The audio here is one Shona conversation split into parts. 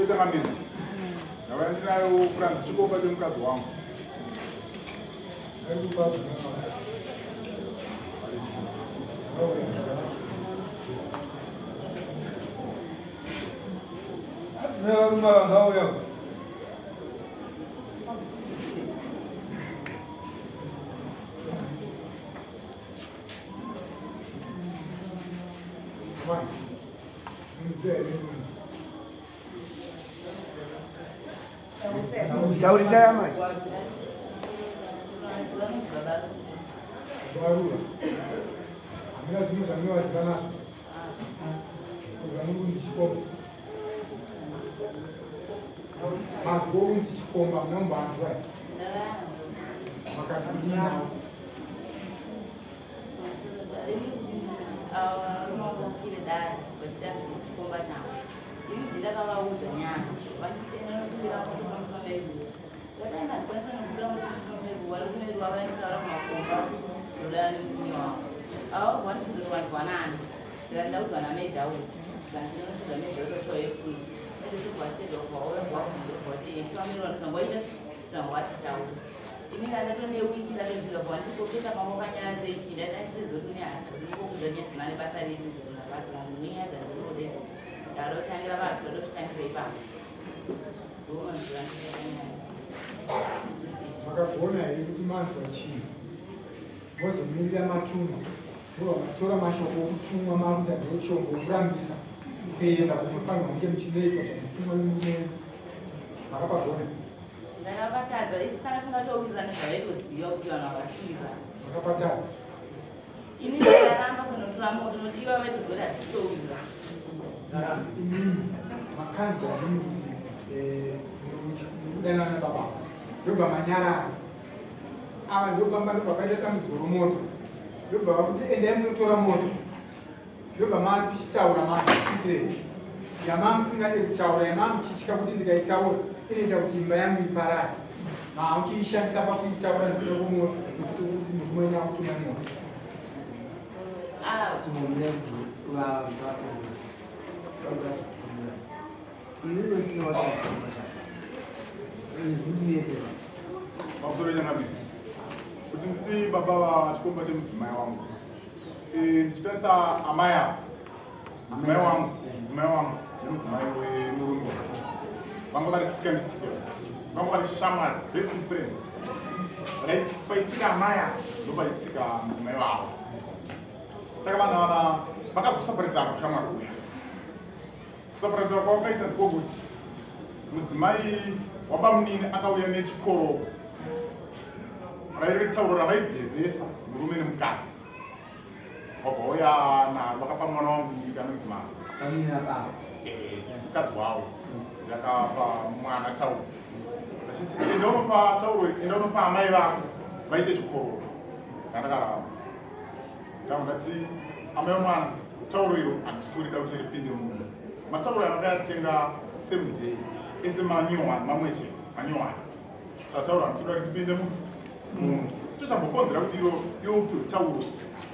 Pamusoro changamire. Ndauya ndinayo Franz chikomba chemukadzi wangu. Taurisai amai. Varura. Hamuna zvimwe zvamunovaziva nazvo. Zvamunonzi chikomba. Mazwi okunzi chikomba munombanzwa. Makati kudii nawo? Ini ndatone wiki ndatosvika kwa ndikopeta pamwe kanyaya dzechi ndatandizotone hasha ndinongokudza nyaya dzimane basa rese dzinoratidza nenyaya dzandinode ndarotangira vanhu ndotosvitangira ipapo Makagona here kuti manzwa chii mozomirira matumwa mobva matora mashoko okutumwa makuita ndochongo okurambisa kuenda kunofanirwa kunge muchinoitwa zvamutumwa nemurume wenyu makapagona Ndakapatadza isi kana singatowirirana zvavaitoziva kuti vanhu havasiva. Makapatadza. Ini ndakaramba kunotora moto nokuti iva vaitoziva kuti hatitowirirana. Imimi makanzwa mimi kuti eh, mukudanana nababa ndobva manyarara ava ndobamba ndobva paita dambudziko romoto ndobva vakuti endai munotora moto Ndobva makuchitaura manje secret yamamusingade kutaura yamamuchitya kuti ndikaitaura inoita kuti imba yangu iparare maakuishandisa pakuitaura nekuda kwokuti murume wenyu akutuma moto. Pamusoro changamire kuti nditi baba vachikomba chemudzimai wangu Eh, ndichitarisa amai ava mudzimai wangu mudzimai wangu nemudzimai wemurume vanga vari tsika nditsika vanga vari shamwari best friend paitsika amai ava ndopaitsika mudzimai wavo saka vanhu ava vakazosaparitana ushamwari uya kusaparitana kwavakaita ndiko kuti mudzimai wabamunini akauya nechikorobho raive tauro ravaigezesa murume nemukadzi wabva uya naro vakapa mwana wangu mudiki anonzi mama eh, mukadzi wavo yakapa mwana tauro vachiti enda unopa tauro enda unopa amai vako vaite chikororo kandakaramba ndabva ndati amai vemwana tauro iro handisi kurida kuti ripinde muno matauro avakayatenga same day ese manyowani mamwe chete manyowani saka tauro handisi kuda kuti tipinde muno muno icho chambokonzera kuti iro iupiwe tauro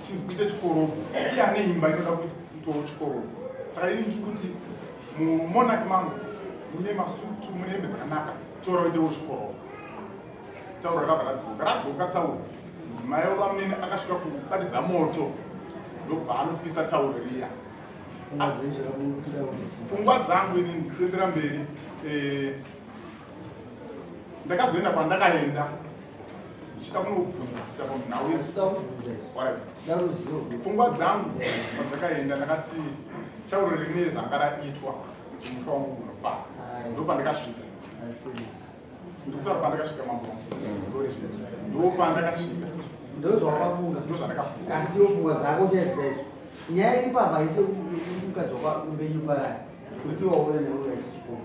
chinzi kuite chikorobho iye ane imba inoda kuitawo chikorobho saka ini ndiri kuti mumonaki mangu mune masutu mune hembe dzakanaka tora uitewo chikorobho tauro rakabva radzoka radzoka tauro mudzimai wabamunini akasvika kubatidza moto ndokubva anopisa tauro riya pfungwa dzangu ini ndichiendera mberi eh, ndakazoenda kwandakaenda ndichida kunobvunzisisa panhau pfungwa dzangu kwadzakaenda ndakati tauro rine ranga raitwa kuti musha wangu unopa ndopandakasvika ndikutaura pandakasvika mambo sorry ndopandakasvika ndozvawakafunga ndozvandakafunga asi iwo pfungwa dzako chaidzaidzo nyaya iri papa ise mukadzi wakumbenyu parari kuti waona neuya chichikoro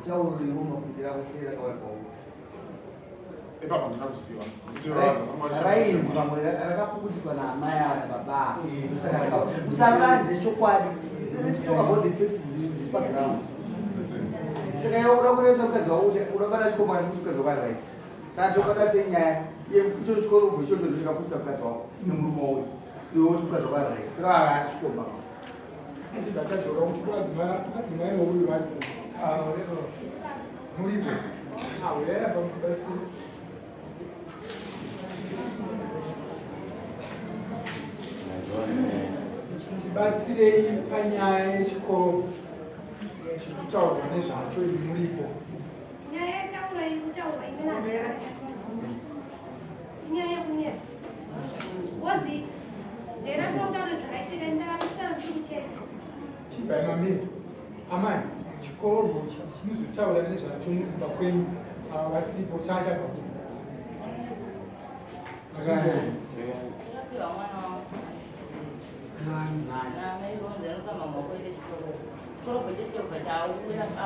tauririwo mafungiro ako sei rakauya kwauri ipapo ndina kuziva rainzi pamwe rakapukutiswa naamai ava nababa usavanze chokwadi let's talk about the facts dziri paground saka iwe uda kurevesa mukadzi wako kuti unobata chikomba kasi mukadzi wako ari right saka tokada senyaya icho chikorobho ichocho ndochakaputisa mukadzi wako nemurume wauyo iwe woti mukadzi wako ari right saka haasi chikomba ndakadzoka kuti madzimai ouyu vari Muripo. Uyai apa mutibatsire. Tibatsirei panyaya yechikoro chiri kutaurwa nezvacho iri muripo. Nyaya yataura iri kutaurwa inyaya yekunyepa. Wozi ndera tinotaura zvakaitika ndakatosvika ndiri kuchechi. Chibvai mamiri. Amai, chikorobho chinozotaura nezvacho muri kumba kwenyu ava vasipo chaachabva kupi? Ndakapiwa mwana wangu.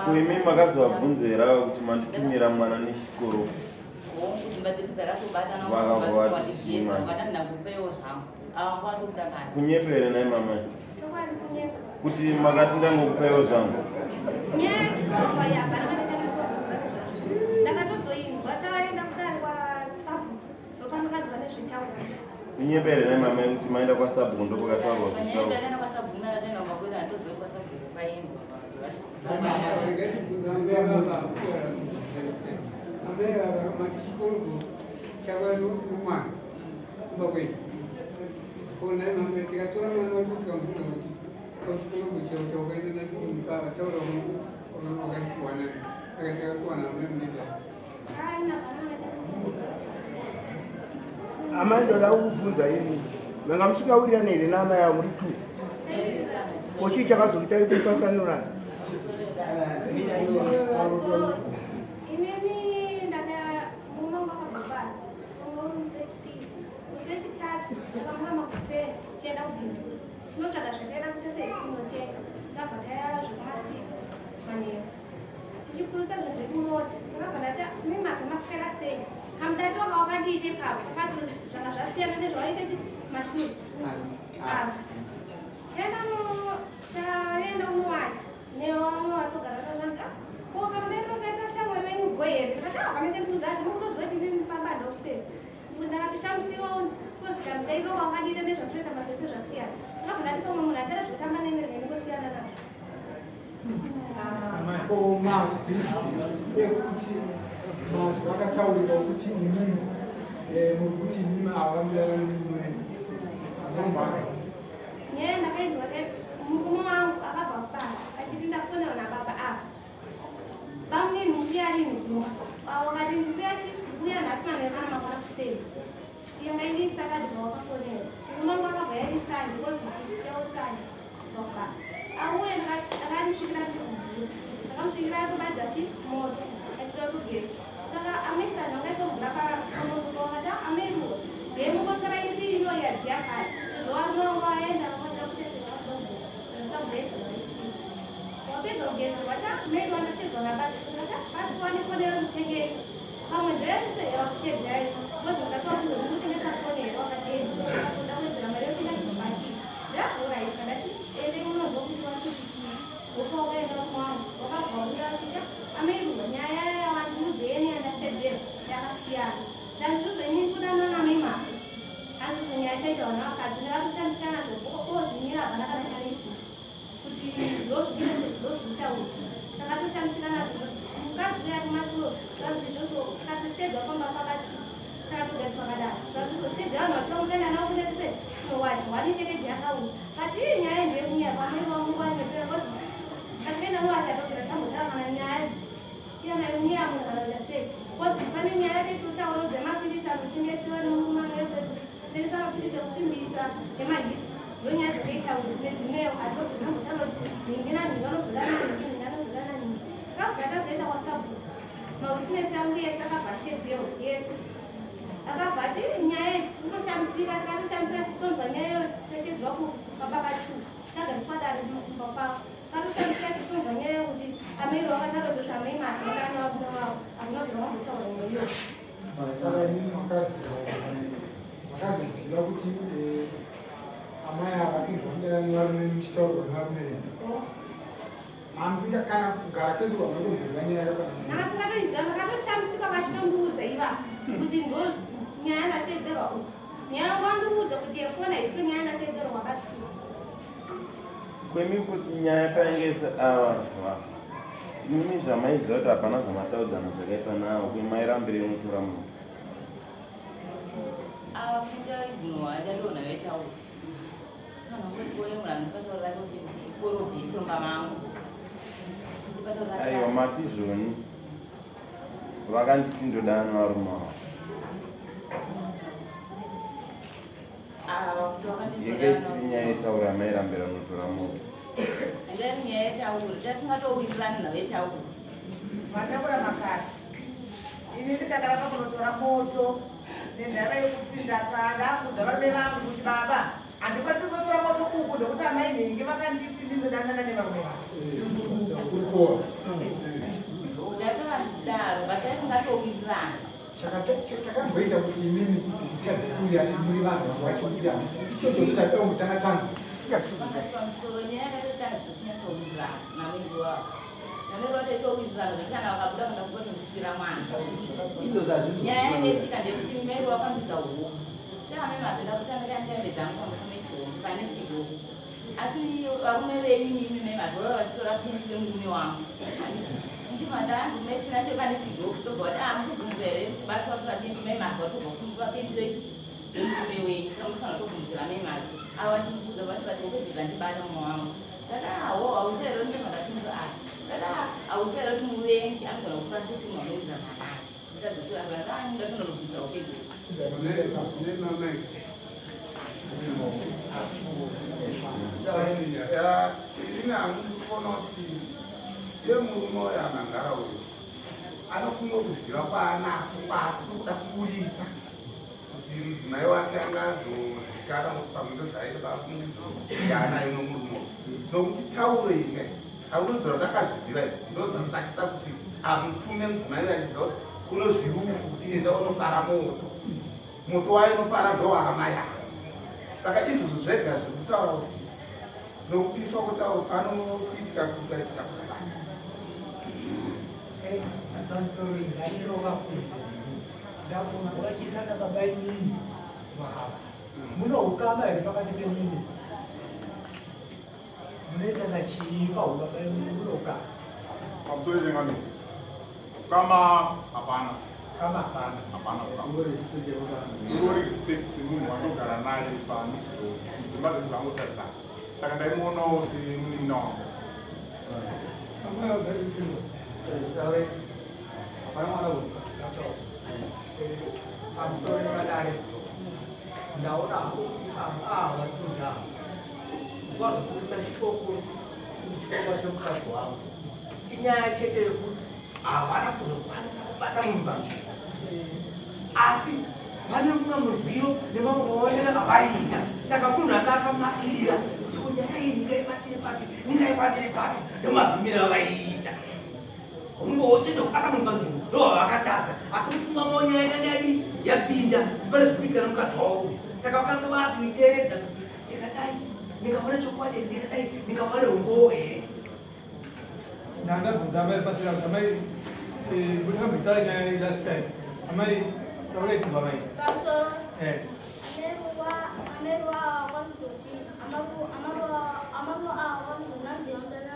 Kuimi makazovabvunza here ava kuti manditumira mwana nechikoro? Kunyepa here nhai mama? Kuti makati ndangokupaiwo zvangu? Ndakatozoinzwa taenda kudare kwasabu ndopandokanzwa nezvitauro. Kunyepa here nhai mama kuti maenda kwasabhuku ndopakataurwa zvitauro? Amai, ndoda kukubvunza ini, manga musingawirirane here naamai avo muri two? Ko chii chakazokuitai kuti mupasanurana? Inini ndaka murume wangu akabva basa musi wechipiri, musi wechitatu ndakamuka makuseni tichienda kuBindura tinotsvaga zvataida kuita sekunotenga. Ndabva taya zvekuma6 manheru tichikurutsa zvinhu zvekumota. Ndakabva ndati, "Mimabva maswera sei? Kamudariro kawakandiite ipapo kati zvanga zvasiyana nezvawaita mashure." Apa taenda kunowacha nevamwe vatogara nazvanzi, "Ko kamudariro kaita shamwari venyu go here?" Ndikati, "Ah, panenge ndikuziva ndinokutoziva kuti inini pamba ndokuswera." Ndakatoshamisiwa kozi kamudariro kawakandiita nezvatinoita mazvese zvasiyana. Ndakabva ndati, pamwe munhu achada zvekutamba neni, rega ndingosiyana nazvo. Ko mazwi ekuti mazwi akataurika okuti imimi muri kuti imimi ava vanodana nemurume anomhaka? Nyaya ndakainzwa, murume wangu akabva kubasa achiti, "Ndafonerwa nababa ava, bamunini, mukuya rini kunoka?" Wakati, "Ndikuya chi ndikuya nhasi manheru kana mangwana kuseni." Yanga iri Saturday pawakafonera murume wangu. Akabva yairi Sunday because chisi chavo Sunday kubva kubasa auye. Ndakandisvikira ndiri kumvura, ndakamusvikira atobatidza chi moto achida kugeza. Saka amesana vangaisa mvura pamoto, wakati, "Amairuwa ndemungotora iri ino yadziya kare." Sezvo varume vangu vaenda vakatira kuteseka vachida kugeza, ndasina kugeza vaisina. Wapedza kugeza wacha mairi wandashedzwa nabati ndikati, "Batiwa nefoni yekutengesa, pamwe ndoyandise yakushedzai because ndakati wafunga kutengesa foni here?" Wakati, "Ndakuwedzera mari yokutenga chibati." Ndakuuraisa, ndati, "Ende unonzwa kuti wachiti chii?" Wopa wakaenda kumwana wakabva wauya achita, "Amairuwa, nyaya yawandiudzeni yandashedzera yakasiyana." Ndazvizvo inini kudanana namai Mafi azvizvo nyaya chaita vana vakadzi ndakatoshandisika nazvo ozinyira havana kana chanoisiya kuti ndozvikirese ndozvikutaura. Takatoshandisika nazvo mukadzi uya kumashure zvazvizvozvo takatoshedzwa pamba pakati takatogariswa kadaro zvazvizoshedza vanhu vachivamukaenda navo kunetese kunowacha wani chete yakauya but ii nyaya ndeyekunyaya pamai vangu vanyepera kozi takaenda nowacha tobvira tambotaura kana nyaya iyana yemunyaya munhu kana kuita sei kozi pane nyaya yetotaura dzemapiritsi anotengesiwa nemurume anotengesa mapiritsi ekusimbisa emahips. Ndonyaya dzakaitaura nedzimwewo atobvira tambotaura kuti nhingi nanhingi anozodana nhingi, nhingi anozodana nhingi. Takabva tazoenda kwasabhuku, mawitness angu yese akabva ashedzewo yese akabva ati nyaya iyi tinotoshamisika. Takatoshamisika tichitonzwa nyaya iyoyo tashedzwa kubaba two tagariswa dare kumba kwavo. Takatoshamisika tichitonzwa nyaya iyo kuti amai vakataura izvozvo, amai Mafi vakana varume vavo hakuna kubvira vambotaura nyaya iyoyo. Saka imimi makazoziva kuti amai ava izvamudana nevarume muchitaudzwa nevarume venyu? Hamusinga kana kugara kwese kwamakumbudza nyaya yakana? Ndakasingatoiziva, ndakatoshamisika vachitondiudza iva kuti ndo nyaya ndashedzerwa uku. Nyaya wandiudza kuti yefoni haisiyo nyaya ndashedzerwa wakati. Kwemi kuti nyaya painge ava Imimi zvamaiziva kuti hapana zvamataudzana zvakaipa nawo kuyi mairambirei mutora munhu? Ava kuita ignore achatoona vetaura. Kana kuti kuone munhu anopa taura rake kuti ndikorobhise mumba mangu. Asi kupa taura rake. Aiwa mati zvoni. Vakanditi ndodana varume ava. Ava kuti vakanditi Yanga isiri nyaya yetaura mairambira notora moto. Yanga iri nyaya yetaura. Tatingatowirirana nawo yetaura. Mataura makati. Ini ndakaramba kunotora moto nendava yekuti ndakuudza varume vangu kuti baba handikwanisi kunotora moto uku ndokuti amai nhingi vakanditi ndinodanana nevarume vangu. Ndataura ndichidaro but taisingatowirirana. Chakamboita kuti imimi mutadze kuuya muri vanhu vanga vachiuya ichocho ndosati kutanga tanzwa. Pakati pamusoro nyaya yakatotanga dzekunyatsowirirana namwiri wavo. Namwiri wavo taitowirirana zvekuti kana vakabuda kuenda kugotondisira mwana. Nyaya yakaitika ndeyekuti Mary wakandudza huku. Taame mazvenda kutanga tandembe dzangu pamusoro pechihombe pane chidoko. Asi varume venyu imimi mai mazvora vachitora penti remurume wangu. Ndibva ndanzi mai Tinashe pane chidoko tobva vati ah mukubvunzira here kubatwa kutora penti mai mazvora tobva kutora penti remurume wenyu saka munofanira kutobvunzira mai mazvo. Ava vachindibvunza vati vati hope dzandibata mumwe wangu. Ndati ah ho hauziva here kuti ndakapindura ah. Ndati ah hauziva here kuti muvengi anogona kutora sisi munhu anowirirana naye. Ini hangu ndikuona kuti iye murume uyo amangara uyu anokumwe kuziva kwaanako kwaasi kuda kuburitsa kuti mudzimai wake anga azozikanwa kuti pamwe ndozvaaita pafungidziro yaanayo nomurume uyu nokuti tauro iyi kai akunodzora kuti akazviziva izvi ndozvasakisa kuti amutume mudzimai uyu achiziva kuti kuno zviruku kuti enda unopara moto moto wayo unopara ndowaamai ava saka izvozvo zvega zviri kutaura kuti nokupiswa kwetauro panokuitika kukaitika kwakadai. Pamusoro ndandirova kunze ndakunzwa vachiitana baba inini vava muno ukama here pakati penyini munoitana chii pahubaba inini muno ukama? Pamusoro chengamiri. Ukama hapana. Kama hapana. Hapana ukama. Ingori respect semunhu wandogara naye pa next door. Dzimba dzedu dzangotarisana. Saka ndaimuonawo semunin'ina wangu. Pamusoro yemadare ndaona hangu kuti ava ava vari kunze ava vazoburitsa shoko kuti chikomba chemukadzi wangu inyaya chete yekuti havana kuzokwanisa kubata munhu panzvimbo asi vane mumwe munzwiro nemamwe maonero avaiita saka munhu anga akamakirira kuti ko nyaya iyi ndingaibatire papi ndingaibatire papi ndomavhimiro avaiita hungowo chete kubata munhu panzvimbo ndovavakatadza asi mufunga mavo nyaya yakanga yadii yapinda kuti pane zviri kuitika nemukadzi wavo uyu saka vakanga vakuiteeredza kuti ndikadai ndingawana chokwadi here ndikadai ndingawana umbowo here. Ndangabvunza amai pasina kuti amai kuti kambotaura nyaya ye last time amai taurai kubva mai. Pamusoro. Eh. Ameruwa wanzoti amaruwa wanzonanzi yandana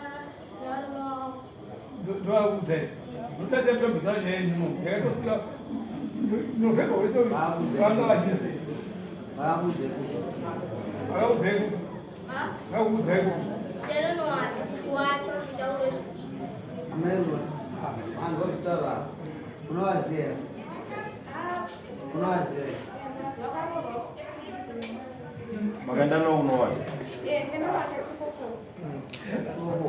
naruwa. Ndovaudza here? Ndotadza kutombotaura nyaya yenyu yakatosvika November wese vanga vachita sei? Vakakuudza kuti. Vakakuudza kuti. Vakakuudza kuti. Chero tichiwacha titaure Amai Ruva, anzwa zvitaura unovaziva here? Unovaziva here? Makaenda nawo kunowacha? Eh, ndinowacha kufo. Oho,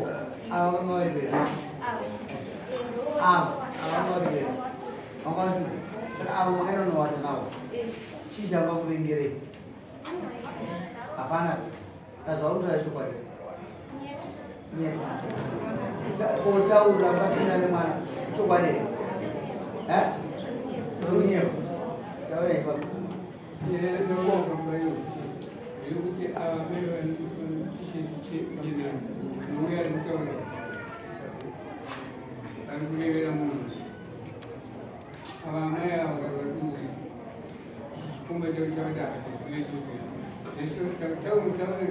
ava vanga vari here? Ava, ava vanga vari here? Vanga vasipo. Saka avo makaenda kunowacha navo. Chii chavakuvengerei? Hapana. Saka zvauri kutaura chokwadi. Nyepa. Otaura pasina nemwana. Chokwadi here? Eh? Uri kunyepa. Taura ipapo. Ndekuti ava mai vane tisheti chena nouya ari kutaura ari kurevera munhu ava amai ava vari kunzi chikomba chavo chavati havachizive chete taura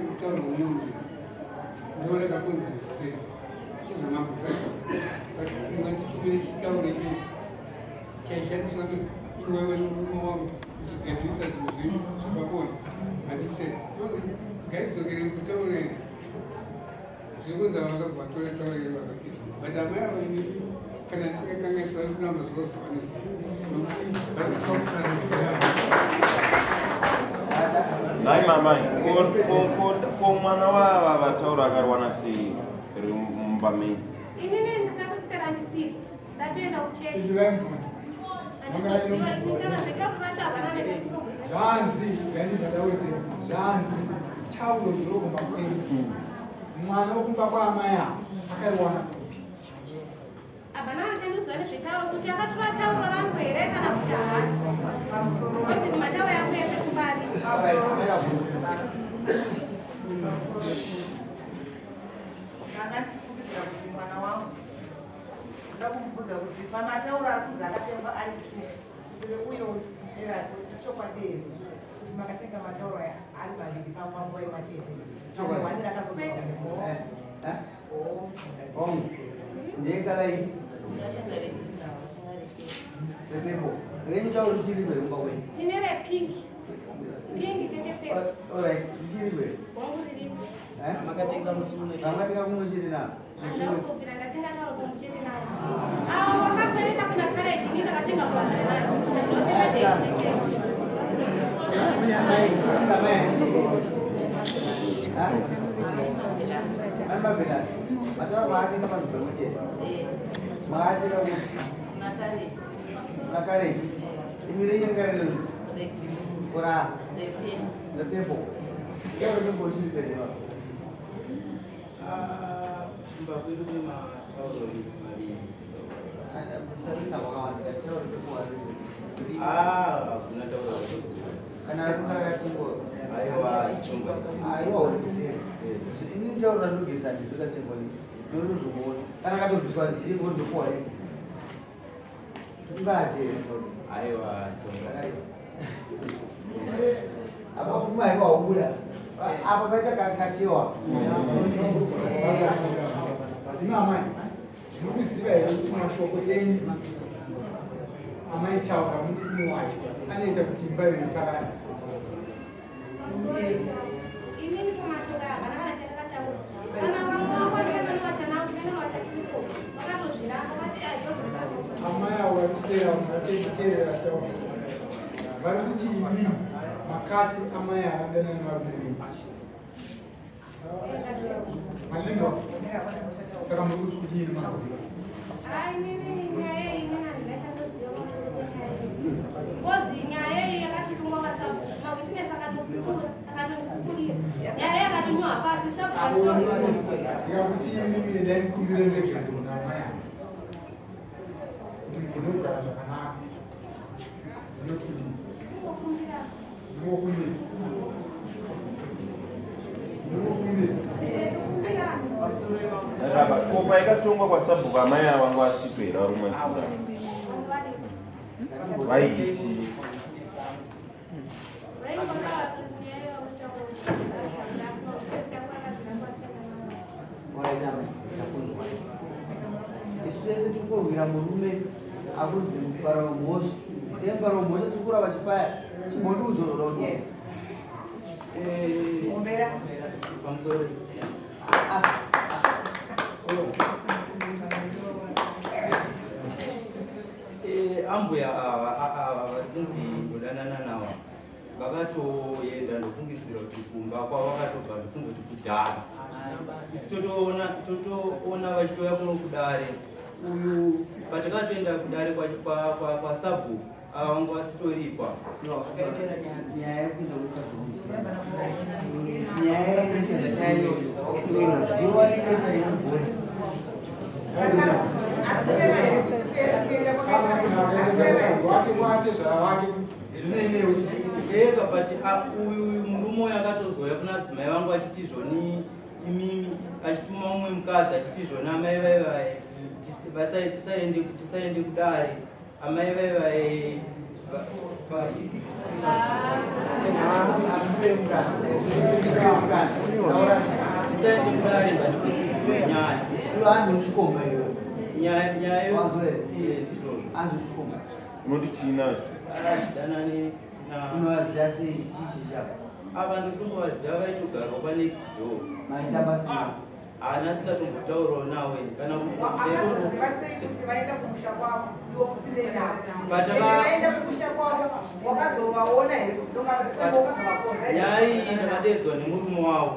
kutaura munhu ndoona kakonzeresa sei. Chinamambo unganditumire chitauro icho chaishandiswa iwewe nomurume wangu uchigadzirisa zvinhu zvenyu zvepabonde. Handise ngaidzokere kutaura iri zviri kunzi ava vakabva vatora tauro iri vakapisa but amai ava ini kana ndisingakanganisi vari kuramba zviro zvavanoziva Nhai mamai, ko mwana wava vataura akarwana sei ri mumba menyu? Inini ndakatoswera ndisiko, ndatoenda kuchechi. Handizoziva ini kana zvekapu racho havana nekuprogosa. Zvanzi, ndandibva ndawedzera kuti zvanzi tauro ndiro kumba kwenyu. Mwana wekumba kwaamai ava akaiwana kupi? Havana vachandiudzwa nezvetauro kuti akatora tauro rangu here kana kuti haana. Kozi ndi matauro yangu ese kumbari. Ndanga ndichifungidzira kuti mwana wangu ndoda kumubvunza kuti pamatauro ari kunzi akatengwa ari two kuti reuyo nerako ichokwadi here kuti makatenga matauro aya ari maviri panguva imwe chete one rakazodzwa Hongu. Ndekala iyi. Repepo. Renyu tauro richiri here kumba kwenyu? Tine repink. Pink tete pepo. Alright, richiri here? Hongu ririko. Eh? Makatenga musi umwe. Makatenga kumwe chete navo. Handina kubvira ndatenga tauro kumwe chete navo. Avo vakakwereta kuna courage ini ndakatenga kuwadzanani. Ndinotenga chete chete. Kumba kwedu kune matauro maviri. Hakuna tauro kana rakatingwa aiwa chingwa aiwa uzive ini tauro randogeza handisi ratingwa ndinozomuona kana katobviswa zivo ndopuwa rini simbazi here aiwa apa pfuma haiwa haubuda apa paita katewa Imi amai, ndinokuziva here kuti mashoko enyu amaitaura murume wacho anoita kuti imba iyoyo iparare? Inini pamashoko aya havana kana chandakataura. Kana pamusoro kwandikatanowacha nawo ndikanowacha chifo. Vakatozviramba vati aizvozvo. Amai avo vari kusera vateerera vachitaura. Vari kuti imi makati amai ava danani varume venyu. Mazvinzwa? Saka muri kuti kudini mazvinzwa? Hayi inini nyaya iyi inini handingachandoziva pamusoro penyaya iyi. Kozi nyaya iyi yakatotumwa kwasabhuku mawitness akatopupura akatondipupurira. Nyaya yakatonyorwa pasi sabhuku akatoa. Saka kuti imimi endai mukumbire ruregerero kuna amai ava. Kuti mugone kugara zvakanaka. Munoti kudini? Kungokumbira. Mungokumbira. Mungokumbira. Baba, ko paikatongwa kwasabhuku amai ava vanga vasipo here varume vaiti chii? Isu tese tiri kurwira murume akunzi mupara wemhosva iye mupara wemhosva tiri kurava chifaya chimbondiudzorora kuti Pamusoro. Ambuya ava ava vari kunzi ndodanana navo vakatoenda ndofungidzira kuti kumba kwavo vakatobva ndofunga kuti kudhara isu totoona totoona vachitouya kuno kudare uyu patakatoenda kudare kwasabhuku ava vanga vasitoripa nyaya yekuenda mukadzi nyaya yekuenda ndiwaendesa inogoni Ega but uyu uyu murume uyu akatozouya kuna adzimai vangu achiti zvoni imimi achituma mumwe mukadzi achiti zvoni amai vai vai tisaende tisaende kudare amai vai vai tisaende kudare but Nyaya. Iwe hanzi uchikomba iwe. Nyaya nyaya Wanzwe. Eh, ndizvozvo. Hanzi uchikomba. Unoti chii nazvo? Danani na Unovaziva sei chichi chako? Ava ndotongovaziva vaitogarawo panext door. Maitamba sei? Haana asingatombotaurawo nawo ini kana Akazoziva sei kuti vaenda kumusha kwavo iwe usine navo? Vaenda kumusha kwavo wakazovaona here kuti ndongavatisanga wakazovakonza here? Nyaya iyi ndakadeedzwa nemurume wavo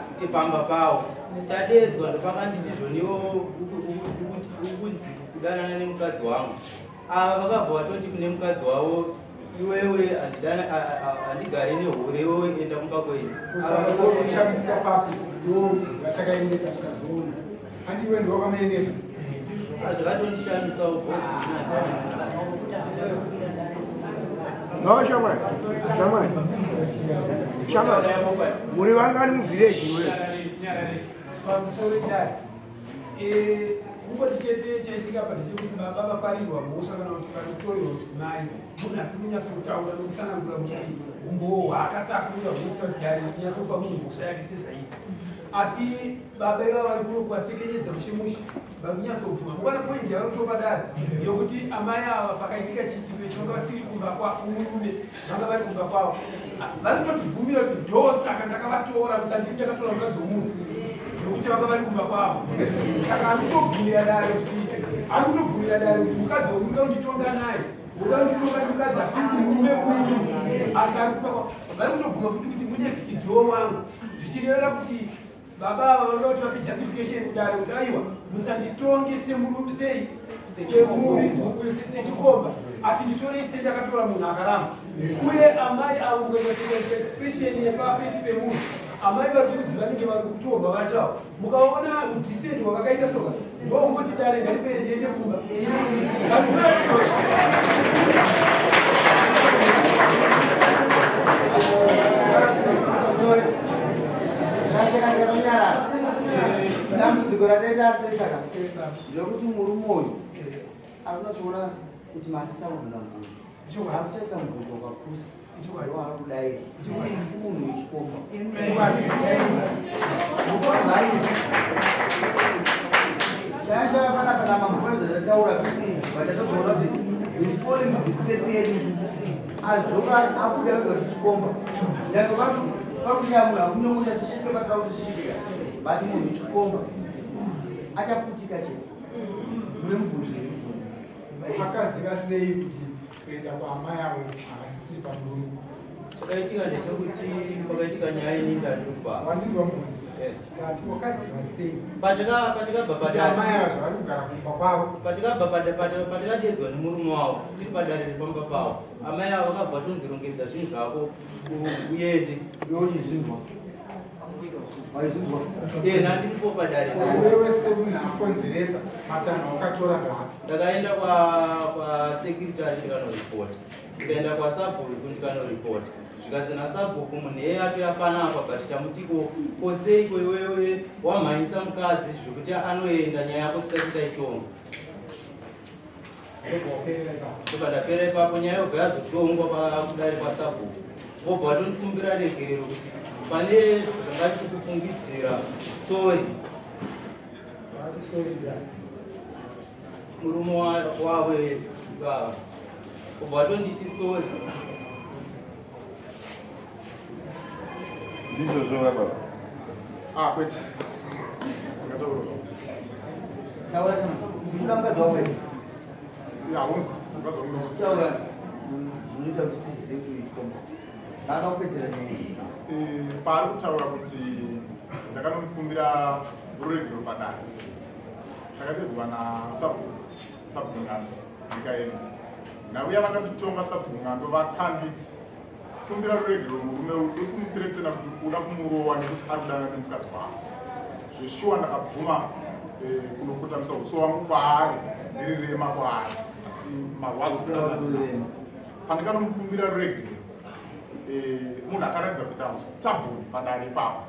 kuti pamba pawo tadeedzwa ndopakanditi zvoniwo ukunzi kudanana nemukadzi wangu ava vakabva vatoti kune mukadzi wavo iwewe handigari nehure iwewe enda kumba kwenyu. Kushamisika papi iwe kuziva chakaendesa chikazoona handi iwe ndiwe wakamuendesa. Zvakatondishamisawo bhozi. No, shamwari, shamwari, shamwari, muri vangani muvhireji iwe? Pamusoro dare, kungoti chete chaitika apa ndechekuti baba vaparirwa mhosva kana kuti vatorerwa mudzimai munhu asi kunyatsotaura nokutsanangura kuti umbowo hwaakatakura hunoita kuti dare rinyatsopa munhu mhosva yake sezvairi. Asi baba ivava vari kuno kuvasekenyedza mushe mushe vari kunyatsobvuma. Mukaona poindi yavari kutopa dare yokuti amai ava pakaitika chiitiko ichi vanga vasiri kumba kwamurume, vanga vari kumba kwavo. Vari kutotibvumira kuti ndosaka ndakavatora, musanditi ndakatora mukadzi womunhu nokuti vanga vari kumba kwavo. Saka ari kutobvumira dare kuti ari kutobvumira dare kuti mukadzi womunhu uda kunditonga naye, uda kunditonga nemukadzi asisi murume uyu, asi ari kumba kwavo. Vari kutobvuma futi kuti munext door mangu, zvichirevera kuti baba ava vanoda kuti vape justification kudare kuti aiwa musanditonge semurume sei semuridzi uye sechikomba, asi nditorei sendakatora munhu akaramba. Uye amai avo kuenda expression yepaface pemunhu, amai vari kunzi vanenge vari kutorwa vacho, mukaona udecent hwavakaita soka ndongoti dare ngaripere ndiende kumba. Dambudziko rataita sei saka ndekuti murume uyu ari kunatsoona kuti masisa kubvunza mubvunzo, ari kutarisa mubvunzo wakapusa ndowaari kudaira, asi munhu wechikomba chaya pana mambo zvataura vatatozoona kuti is falling to the trap yedu isusu adzoka abuda vega kuti chikomba nyange vari kushaya munhu akunyongosha tisvike patira kuti tisvike, but munhu chikomba achaputika chete. Mune mubvunzo here? Mubvunzo. Akaziva sei kuti kuenda kwaamai avo havasisiri pamurume? Chakaitika ndechekuti pakaitika nyaya ini ndandikupa. Wandinzwa mubvunzo? Ndati wakaziva sei Patakabva kuti amai ava zvavari kugara kumba kwavo? Patakabva patakadeedzwa nemurume wavo tiri padare repamba pavo, amai avo vakabva tonzirongedza zvinhu zvako uende. Iwe uchizvinzwa? Waizvinzwa? Eh, ndandiripo padare. Iwewe semunhu akonzeresa, matanho wakatora ndaapi? Ndakaenda kwasekretary ndikanoripota, ndikaenda kwasabhuku ndikanoripota, zvikanzi nasabhuku munhu iyeye atoya panapa, but tamutiko koseiko iwewe wamhanyisa mukadzi zvekuti anoenda nyaya yako tisati taitonga. Ndobva ndapera ipapo, nyaya yobva yazotongwa pakudare kwasabhuku, vobva vatondikumbira regerero kuti pane zvanga ndikukufungidzira, sorry. Murume wavo ivava ubva watonditi sorry. Ndizvozvo baba. Ah, kwete. Ungataura zvako. Taura chama. Kuda mukadzi wako here? Ya, hongu. Mukadzi wangu. Taura zvinoita kuti tizive kuti uchikomba. Ndakada kupedzera nyaya. Paari kutaura kuti ndakanomukumbira ruregero padare, takadedzwa nasabhuku, sabhuku Ngando, ndikaenda nauya vakanditonga. Sabhuku Ngando vakanditi kumbira ruregero murume uyu uri kumuthreatena kuti uda kumurowa nekuti ari kudana nemukadzi wako. Zveshuwa ndakabvuma kunokotamisa uso wangu kwaari nerirema kwaari, asi marwadzo pandikanomukumbira ruregero, munhu akaratidza kuita stubborn padare ipapo.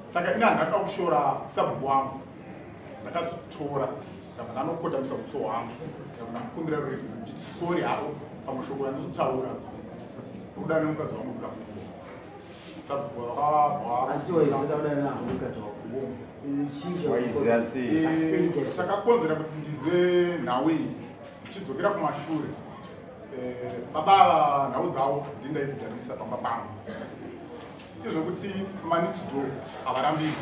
Saka ini handada kushora sabhuku wangu, ndakazvitora ndabva ndanokotamisa uso hwangu, ndabva ndamukumbira ruregero ndichiti sorry hako pamashoko andikutaura, kuda nemukadzi wangu kuda kukuwa. Sabhuku vakabva Asi waizota kudana navo mukadzi wako? Waiziva sei? Eh, chakakonzera kuti ndizwe nhau iyi ndichidzokera kumashure eh, baba ava nhau dzavo ndini ndaidzigadzirisa pamba pangu izvokuti manext door havarambiri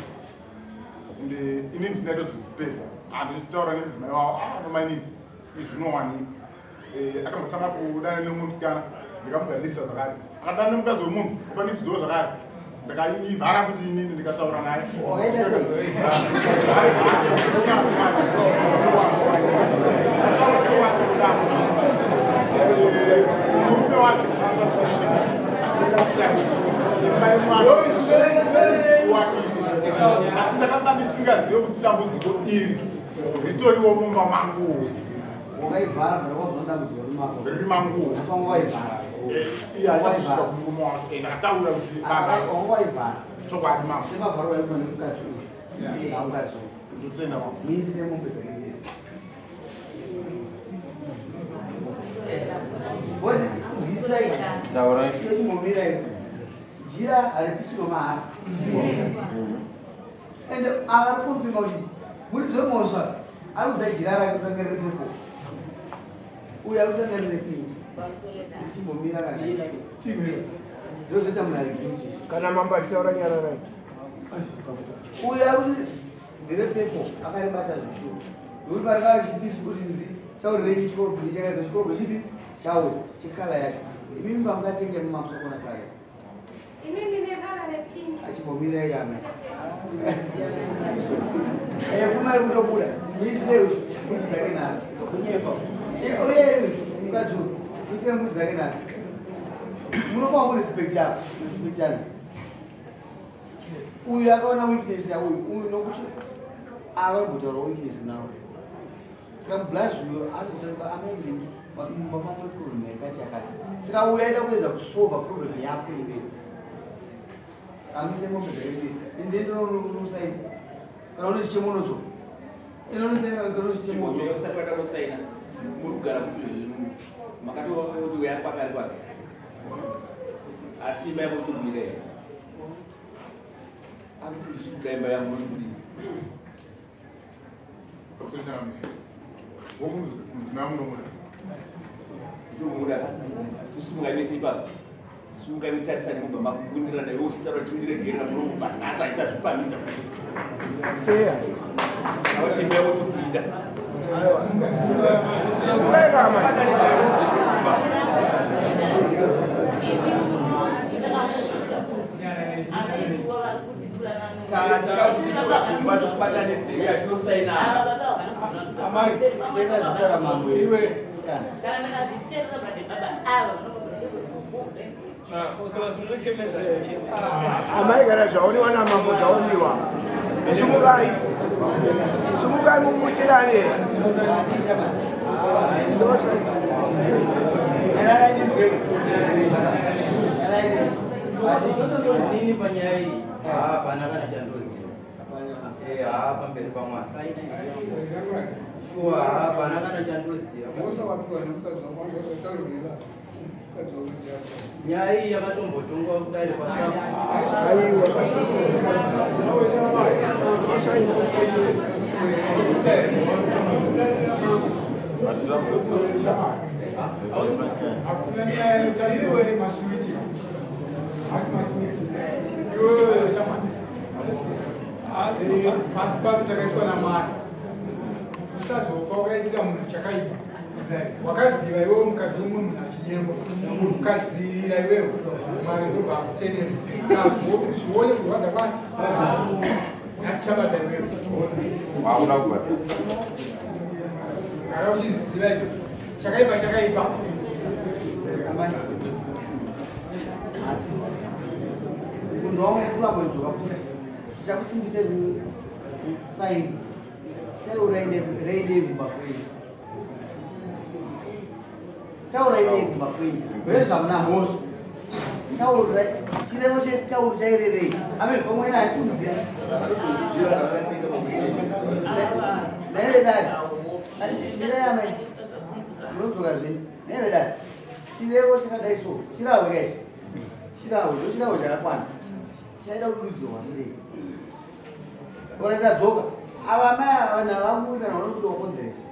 ende ini ndini ndaitozodzipedza handichitaura nemudzimai wavo ah nomainini izvi zvinowanika Eh, akambotanga kudana neumwe musikana ndikamugadzirisa zvakare akadana nemukadzi wemunhu opa next door zvakare ndakaivhara kuti inini ndikataura naye murume wacho asati asvika asi ndakatira kuti imba yemwana asi ndakanga ndisingazive kuti dambudziko iri ritoriwo mumba mangu Wakaivhara but wakazoona dambudziko riri mako. Riri mangu. Asi wanga waivhara. Iye haina kusvika kumurume wake. Eh, ndakataura kuti baba. Wanga waivhara. Chokwadi mama. Semavharo aitwa nemukadzi uyu. Mukadzi uyu. Ndotenda mama. Muisire mombe dzake mbiri. Bozi nzwisai. Taurai. Chimbomirai. Jira haripisirwe mahara. Ende ava ari kupima kuti muridzi wemhosva ari kuziva jira rake kuti ranga riri pepo. Uyu ari kuti ranga riri pink. Chimbomira kana. Ndozvoita munhu ari guilty. Kana mambo achitaura nyararai. Uyu ari kuti ndere pepo akaribata zvishuwa. Nokuti parikava chipisi kuti nzi taurirei chikorobho chakaisa chikorobho chipi chauya chekala yacho. Imimi pamungatenge mumamusokona kala yacho. Ini ndine kala repink. Achimbomira ikame. Eh, pfuma iri kutobuda. Muisire mbudzi dzake nadzo. Kunyepa. Eh, uye mukadzi uyu, muisire mbudzi dzake nadzo. Munofanira kurespectana, kurespectana. Uyu akaona weakness yauyu, uyu nokuti akambotaura weakness kuna uyu. Saka mublazi uyo anozotaura amai ndingi mumba mangu muri problem yakati yakati. Saka uyo aida kuedza kusolva problem yako iwewe. Amise mombe dzake mbiri. Ende ndinonosaina. Kana une chichemo unodzo. Inonosaina kana une chichemo unodzo. Usati watanosaina muri kugara kupi makatoti uya kwakari kwake asi imba yako uchigumira here akuti ndichikuda imba yangu nokudii Simuka mutarisane mubva makundirana iwe uchitaura chindiregerera munomubva nhasi aita zvipamidza futi. Awati imba yako kuinda. Tatika kuti tokubatanidzei achinosaina. Amai, teerera zvitaura mambo iwe. Sikana. Amai kana zvaoniwa namambo zvaoniwa. Simukai. Simukai mumutirane. Inini panyaya iyi hapana kana chandoziva. Eh, haa pamberi pamwasa. Shuwa hapana kana chandoziva. Nyaya iyi yakatombotongwa kudare kwasa. Hakuna nyaya inotarirwa masuwiti. Asi masuwiti. Iwe shamwari. Pasi pano takaiswa naMwari. Usazofa wakaitira munhu chakaipa. Wakaziva iwewe mukadzi wemumwe munhu achinyengwa. Ukadzivirira iwewe Mwari ndobva akutenesa. Zvione kurwadza kwani. Nhasi chabata iwewe. Wakuda kubata. Gara uchizviziva izvo. Chakaipa chakaipa. Asi munhu wangu kuramba idzoka futi zvichakusimbisa kusaini taura reidei kumba kwenyu taura idei kumba kwenyu zve zvamuna mhosva taura chirevo chetauro chairevei ame pamwe ina handisi kuziva naive dare mirai amai munodzoka zvenyu naive dare chirevo chakadai so chirahwe kaichi chirahwe ndochirahwe chakakwana chaida kududzirwa sei? Ora ndadzoka. Ava mai ava vanhu ava vakuita naona kuti wakonzeresa.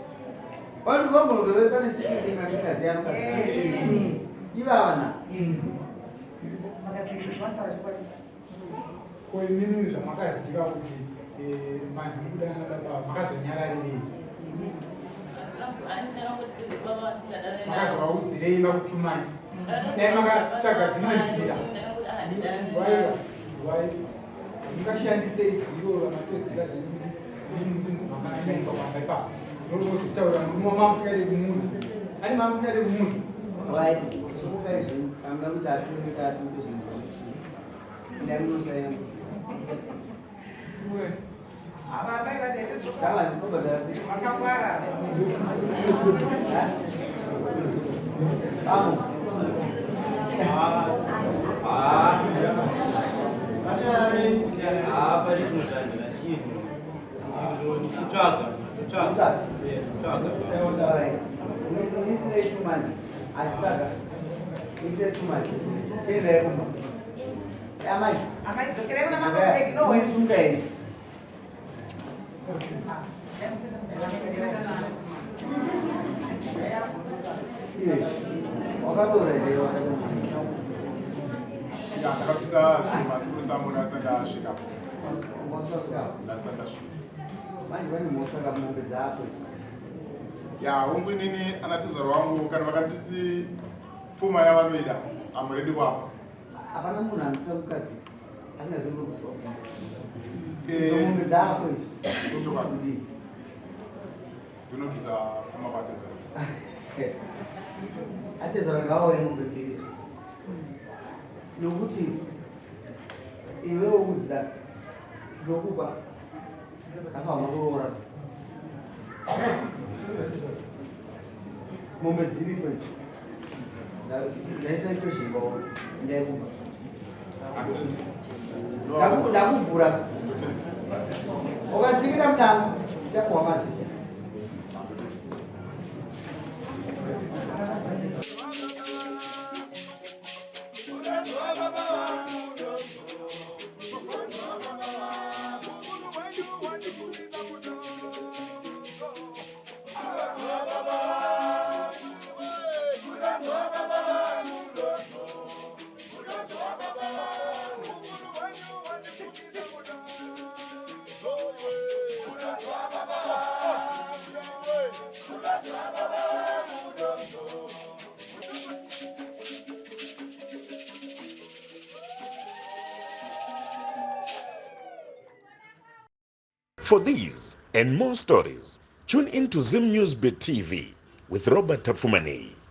Vanhu vangona kuti vave pane secret imwe yatisingazivi anokadzi. Ivava na. Ko imimi zvamakaziva kuti eh, manzi mukudana baba makazonyararirei? Makazovaudzirei vakutumai? Dai makatsvaga dzimwe nzira. Waiwa, waiwa. Mungashandise izwi iroro ramatoziva zvenyu kuti ndinzi makananyaika kwamba ipapo. Ndokuzotaura murume wamamusingade kumuudza. Ani mamusingade kumuudza? Right. Sumuka izvi, kamda kuti atune tatu kuzvinzwa. Ndamunosaina. Kama ndinobhadhara sei? Vakangwara. Vamo. Isine 2 months achitsvaga isine 2 months chiendai kumba amai. Amai, dzokerai kuna mama Fred, no way. Sunga here? Iwe wakatora here? Wakatora? Ya, ndakabvisa zvinhu asi kunosamona asati ndasvika. Ndasati ndasvika. Manje pane mhosva kamombe dzako idzi. Ya, hongu, inini anatezvaro wangu kana vakanditi pfuma yavanoida amuredi kwavo. Hapana munhu anotora mukadzi asingazivi kuri kusoka. Mombe dzako idzi. Chokwadi. Ndinobvisa pfuma kwatezvaro. Atezvaro ngavauye mombe mbiri idzo, nokuti iwe wokudzida tinokupa akaoma kuroora mombe dziripo idzo. Ndaisa equation kwauri, ndaikumba ndakuvhura ukasikira mudango tichapuwa mazita. For these and more stories, tune in to Zim News Bit TV with Robert Tafumani.